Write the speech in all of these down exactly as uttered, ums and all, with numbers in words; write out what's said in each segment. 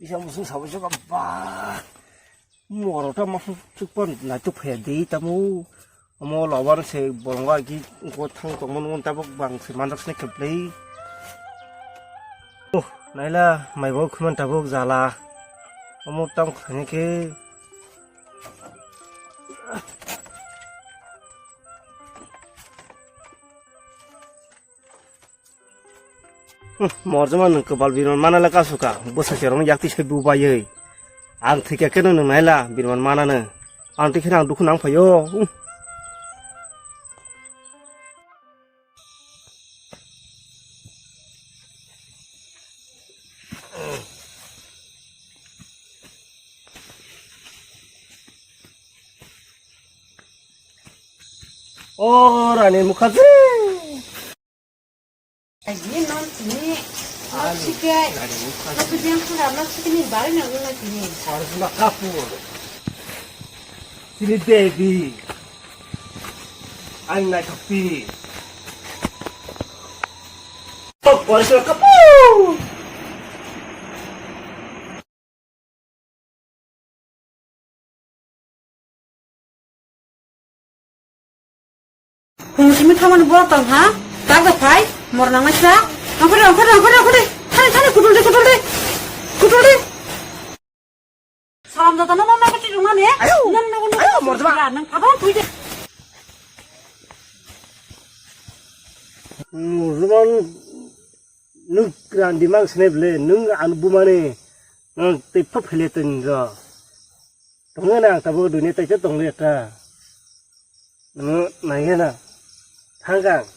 Bisa musung sabai suka ba. Moro ta masuk supan na tu phaya di tamu. Amo lawan se bolonga ki ko thang tong mon mon tabuk bang se manjak sini keplei. Oh, naila mai bo khuman tabuk jala. Amo tang khani ke. Hmm, morjama nwng kwbal birman mana le kasu ka. Bwsa cherokno yakti se bubaiwi. Ang thwikha kheno nwng naila birman manano. Ang twi kheno ang dukhu nang phaio. Hmm. O Rani Mukherjee. Aji non tini, non sike, tapi dia pura non sike ni bari na gula tini. Karisma Kapoor. Tini Devi. Ang na kapi. Oh, Karisma Kapoor. Hum, simi thamani borok tong ha? Tak da phai, mor nang naisa. Angkore, angkore, angkore, angkore. Thani, thani, kutul de, kutul de. Kutul de. Salam jatano nang nago chirung mani. Ayo. Nang nago nang. Ayo, mor jaba. Nang abang thui de. Mor jaba. Nwng randi mang sene ble, nwng ang bumani, nwng tei pha phele tong jo. Tongo na ang tabuk dunia tei tong le ka. Nwng nai na. Thang kang.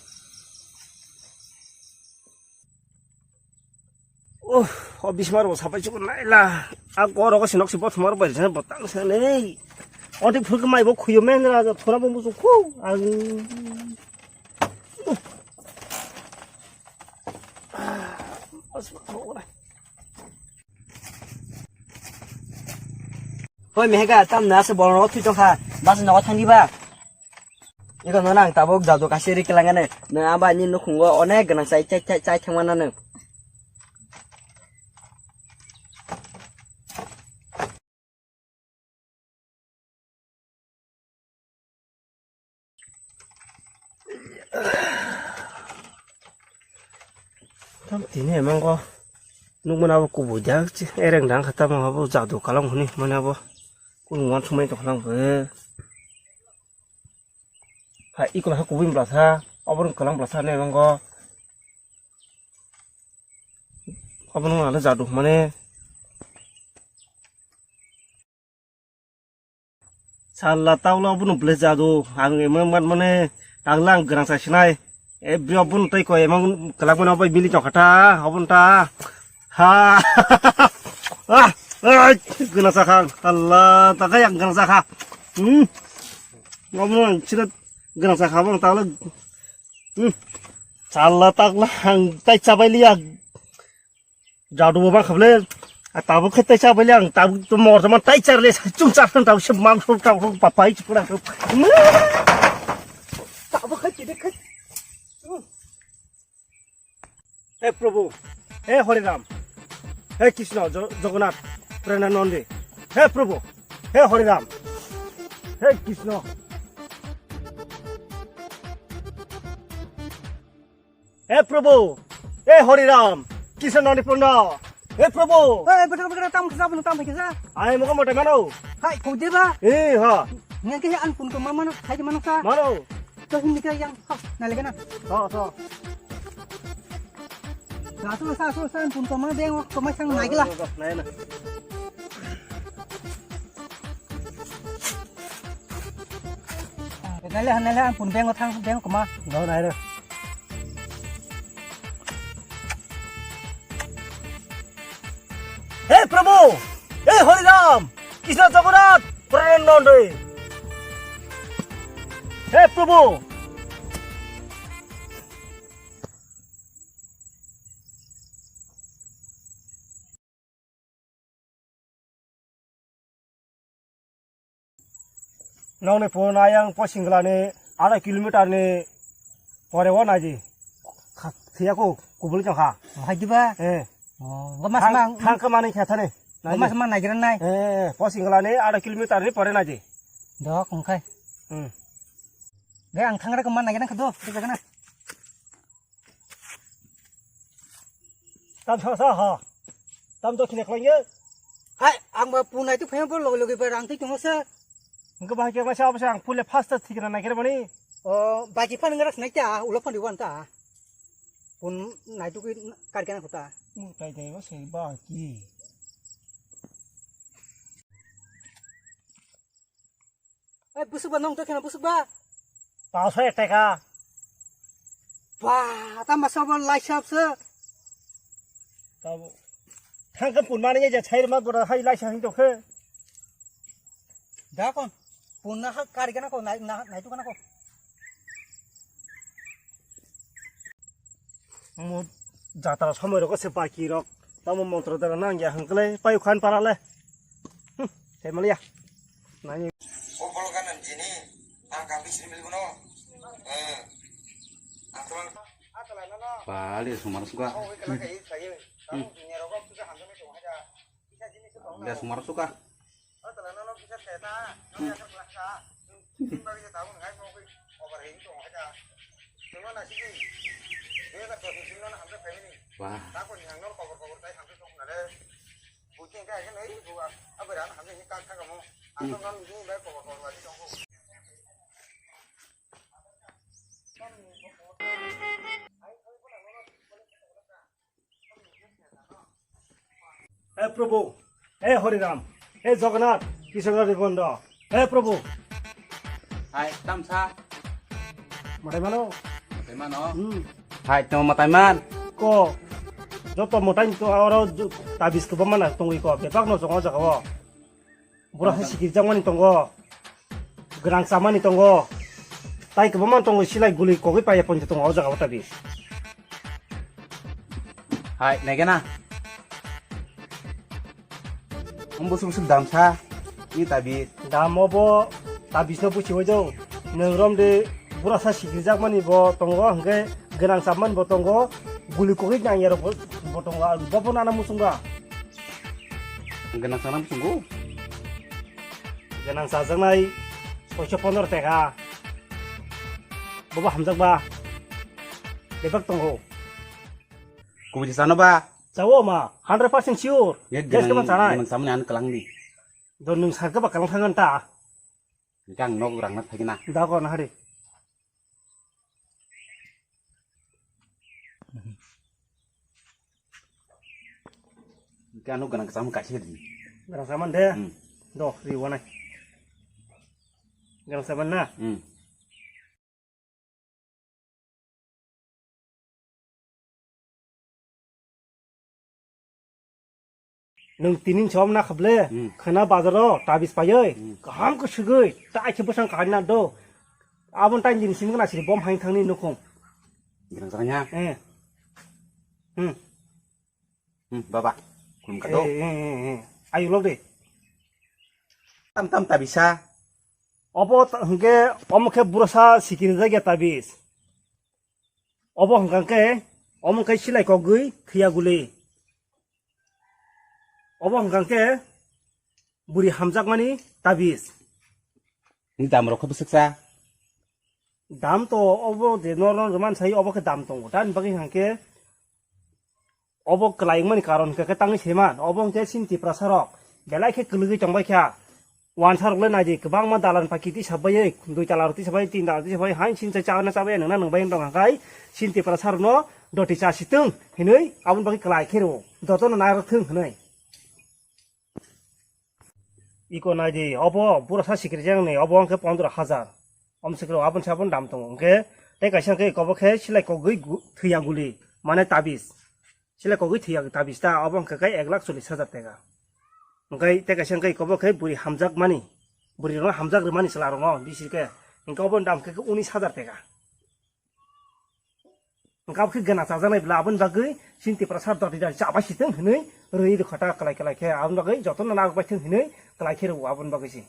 Oh, o bismar bo sapai chukun naila. A goro ko sinok si bothmar bai jana botang sene. Oti phurk mai bo khuyo men ra, thora bo musu khu. Ang. Hoi mehega, tam na se borok thwi tongkha, bas nogo thang diba? Iko no nang tabuk jadu kaisa ri kelangane, no aba ni nukhungo onek gwnang chai, chai, chai, chai thangmana no. Tam tini emang ko nukmani abo kubui jak ereng dang kha tamo abo jadu kalam hwnwi hwnmani abo kunu uansukmani tongkha lang bo. Hai, iko ha kubui bwlasa, obo rwng kwlang bwlasa hinwi emang ko. Obo nwng ano jadu hwnmani. Salla taula obo nwng belai jadu, ang emang man mane, tangla ang gwnang sa sinai. E bri obo nwng tei koi emang kwlak mane obo bili tongkha ta, obo nwng ta. Ha. Ah, ah, gwnang sa kha, Allah, ta kha yang gwnang sa kha. Hmm. Obo nwng sira gwnang sa kha, obo nwng taula. Hmm. Salla taula ang tai chabai liya. Jadu bo bang kha bwle. A tabuk khai tai cha bwle ang tabuk to mor man tai char le chung char tang tabuk se mang so tabuk papai chukra so. Tabuk khai chide khai. He Prabhu, he Hare Ram, he Krishna, Jo-, Jagannath, Premanande, he Prabhu, he Hare Ram, he Krishna. He Prabhu, he Hare Ram, Krishna Nandi Panda, he Prabhu. Hey, betul betul tam kisa, betul tam kisa. Ai, muka mata mana? Hai, kau dia ba? Eh, ha. Ngan ke an pun ko mama no, hai mana sa? Mana? To hin nikah yang, ha, na lagi na. Ha, ha. Sa, sa, sa, sa, an pun ko mama beng, ko mai sang nai gila. Nai na. Nai le, nai le, an pun beng ko thang, beng ko ma. Nai, nai re. He Prabhu, he Hare Ram, Krishna Jagannath, Premanande. He Prabhu. Nongni phone ayang po singlani arai kilometer ni pore o naidi. Kha-, phiya ko kubul jong kha. Hai diba? Eh. Oh, gama Thang, smang. Thang ka mani kha thani. Naidi. Mas man nagiran nai. Eh, posing lani ada kilometer ni pore naidi. Dok, ongkhai. Hmm. Ge, ang thangra kemana nagiran kedo, kedo kena. Tam sa sa ha. Tam to kine khlaiya. Hai, ang ba punai tu phayang por logi logi ba rang ti tong sa. Engke bahai khe masa apa sa ang pule fast thik na nagiran mani. Oh, bagi pan ngeras naik ta, ulo pan diwan ta. Pun nai tu ki kar kena kota. Mutai dai ba sei ba ki. Eh, busuk ba nong to kena busuk ba. Paso ek taka. Ba, ta masa ba lai sap se. Tabo. Thangka pun mani ya jai ma gora hai lai sa hing to khe. Da kon. Pun na ha kar kena ko nai na nai tu kena ko. Mo jatra somoi rok se baki rok. Tamo montro dara nang ya hangkle payu khan para le. Hmm, te mali ya. Nani. O bolo kan jini ang kang bisri bil guno. Eh. Ang tulang. Bali sumar suka. Oh, wikala kai kai. Tamu dunia rok tu hamjani tu haja. Dia sumar suka. Wah. He Prabhu, he Hariram, he Jagannath, Krishna Govinda, he Prabhu. Hai, tamsa. Matai mano? Matai mano? Hmm. Hai, tamo matai man? Ko, joto matai to oro ju-, tabis ko bamana tongwi ko, bebak no jongo jaga o. Bura hai sikirjakmani tongo, gwnang chamani tongo, tai kwbangma tongo, silai guli kogwi paiya ponjo tongo o jaga o tabi. Hai, naigena. Ang busuk busuk damsa, ni tabi. Dam obo tabisno buchiwi do. Nwng romde burasa sikirjakmani bo tongo, hwnkhe gwnang chamani bo tongo, guli kogwi nangya rok bo, bo tongo, bobo nana muchunga. Gwnang chanam chungo. Gwnang chajaknai soiso pondro teka. Bobo hamjakba. Bebak tongo. Kubui chano ba? Chawo ma, hundred percent sure. Ye gas gwnang, kama chanai. Gwnang chamani an kalang di. Do nwng sakha ba kalang thangan ta. Hingke ang nok rang na thagina. Da ko na hari. Hingke ano gwnang kwcham kaisa di. Gwnang saman de. Hmm. Do, ri wanai. Gwnang saman na. Hmm. Nwng tini chom na khable, hmm, khana bazaro tabis payoi, hmm, kaham ko sugoi, ta ache bosang kahani na do. Abon tai din sim na sini bom hain thangni nukhung. Gwnang saranya. Eh. Hmm. Hmm, baba. Khulum ka do. Eh, eh, eh, eh. Ayo lok de. Tam tam tabisa. Obo ta-, hingke omo khe burasa sikiri jagya tabis. Obo hingka khe, omo khe silai kogwi thwiya guli. Obo hingka khe buri hamjakmani tabis. Ni dam rok khe bwswksa? Dam to obo je nor nor man sai obo khe dam tongo. Tamni bagwi hingka khe obo kwlai wngmani karon hingka khe tangwi saiman. Obo hingke chini Tiprasa rok belai khe kwlwgwi tongbai kha. Wansa rok le naidi kwbangma dalan paki tisa bai, dui tala rok tisa bai, tin tala tisa bai, hain sin chai chana chabai nangna nangbai wng tong kha kai, sin Tiprasa rok no doti cha si tong hinui aboni bagwi kwlai khe rwo, joto no nai rok thung hinui. Iko naidi, obo burasa sikiri jang ni, obo hingke pondro hajar. Om sikiri aboni sabon dam tongo, hingke tei kaisa hingke iko bo khe silai kogwi gu-, thwiya guli, mane tabis. Silai kogwi thwiya tabis ta, obo hingka khe ek lakh chollish hajar teka. Hingkai tei kaisa hingkai kobo khe buri hamjak mani, buri rok hamjak rwmani chwla rok no bisi khe, hingka obo ni dam khe unis hajar teka. Hingka khe gana chajaknai bwla aboni bagwi chini Tiprasa doti doti chabai si tong hinui rwi rwkha ta kwlai kwlai khe, aboni bagwi jotono nagok bai thung hinui kwlai khe rwo aboni bagwi se.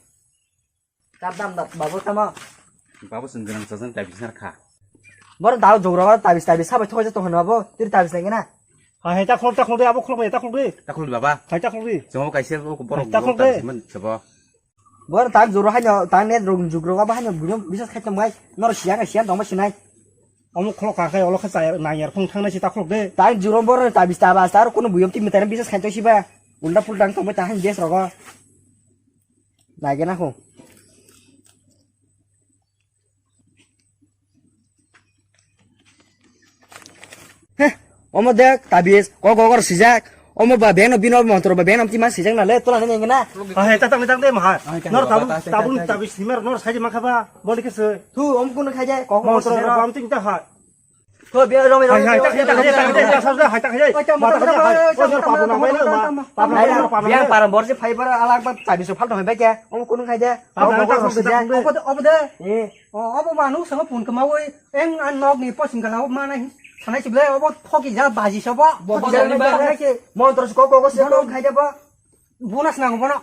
Kap dam da, babu tamo? Babu chwng gwnang chajak tabis narkha. Boro dao jograo tabis tabis sabai thokjak tong hwnwi babu, tiri tabis lai gana. Hai, hai, ta khulok, ta khulok de, abo khulok, ta khulok de. Ta khulok baba. Hai, ta khulok de. Chongo kaisa borok ta khulok de. Sebo. Bor tak juro haino, tak net rok jugro ba haino buino bisas khai tongbai. Nor siya ka siya tongma sinai. Omo khulok ka khai olo kha chaya nang yar phung thang nai si ta khulok de. Tak juro bor ta bis ta bas tar kono buyom ti mitar bisas khai to siba. Ulda pul dang tongbai ta hain bes rogo. Nai gena khu. Heh, omo dek, tabiz, kok kok swijak. Omo ba beno bino montro ba beno ti ma swijak na le, tola ne ngena. Ah, he, ta tang tang de ma. Nor tabu, tabu tabiz himer nor saji ma khaba, boli ke se. Thu, om kun khai jai, kok kok montro swijak. Ba am ting ta ha. Thu, biya rom rom. Hai, hai, ta khai, ta khai, ta khai, ta khai, hai, ta khai. Oi, ta ma ta khai, hai. Oi, ta ma ta khai, oi, ta ma ta khai. Biang param borje phai bar alag ba tabiz phal thong bai ke. Om kun khai de. Kok kok swijak. Obo de, obo de. Eh. O, obo ba nuk sama pun kama oi. Eng an nok ni posim gala o mana hi. Sanai sible obo thoki ja baji sobo. Bo thoki ja baji ba. Sanai ke. Montro si kok kok si kok khai jaba. Bonus nang bono.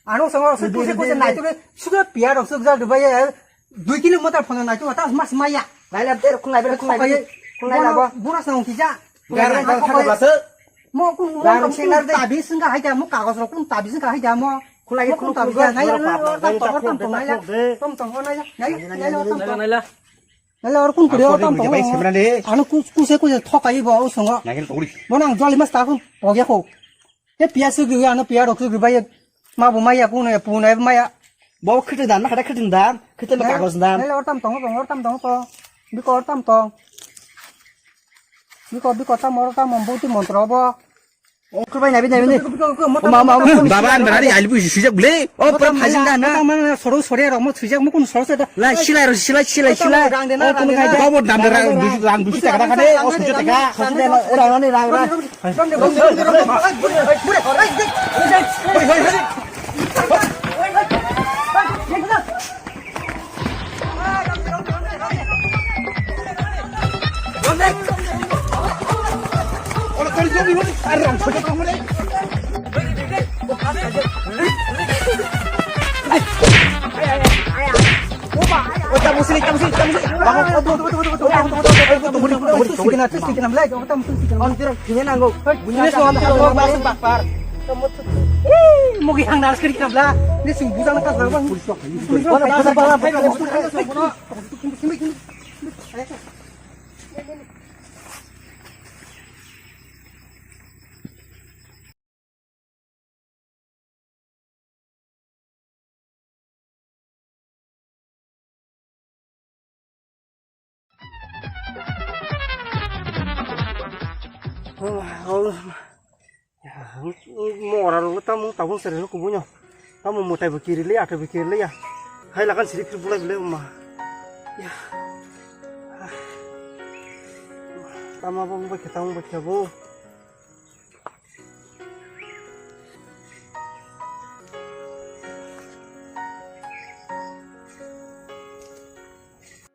Ano sama se kuse kuse nai tu suga pia rok suk ja dubai. Dui kilometer phone nai tu ta mas maya. Nai la ter khung nai ber khung nai ber. Khung nai la bo. Bonus nang ki ja. Mo kun mo tabi singa hai ja mo kagos rok kun tabi singa hai ja mo. Khulai, mo kun khulai, tabi khulai, ja nai khulai, la tam tong tam tong nai la. Tam tong nai la. Nai la nai la tam tong. Nai la. Nai la or kun kuri or tam tong. Bai semra le. Ano kus kuse kuse thokai bo o songo. Nai khulai. Mo nang joli mas ta kun pogya ko. Te piya su gi ano piya rok su gi bai. Ma bo maya kun e pu nai maya. Bo khete dan na khete khete dan. Khete ma kagos dan. Nai la or tam tong tong or tam tong to. Biko or tam tong. Biko biko tam or tam mo buti montro bo. Ongkor bai nabi nabi ni. Baba an berani ali bu sijak bule. O pura phajing da na. Tang mang soro sore rok mo sijak mo kun soro sore. La silai ro silai silai silai. O kun khai da. Bo dam da rang dusu taka da kade. O sujak taka. Rang ni rang rang. Mugi hang nas kiri kabla. Ni sing bujang na kasar bang. Mora rok tamo tabung sari rok kubuno. Tamo mutai bo kiri le, atai bo kiri le ya. Hai lakan siri kiri bulai bile ma. Ya. Tamo bo bai khe, tamo bai khe bo.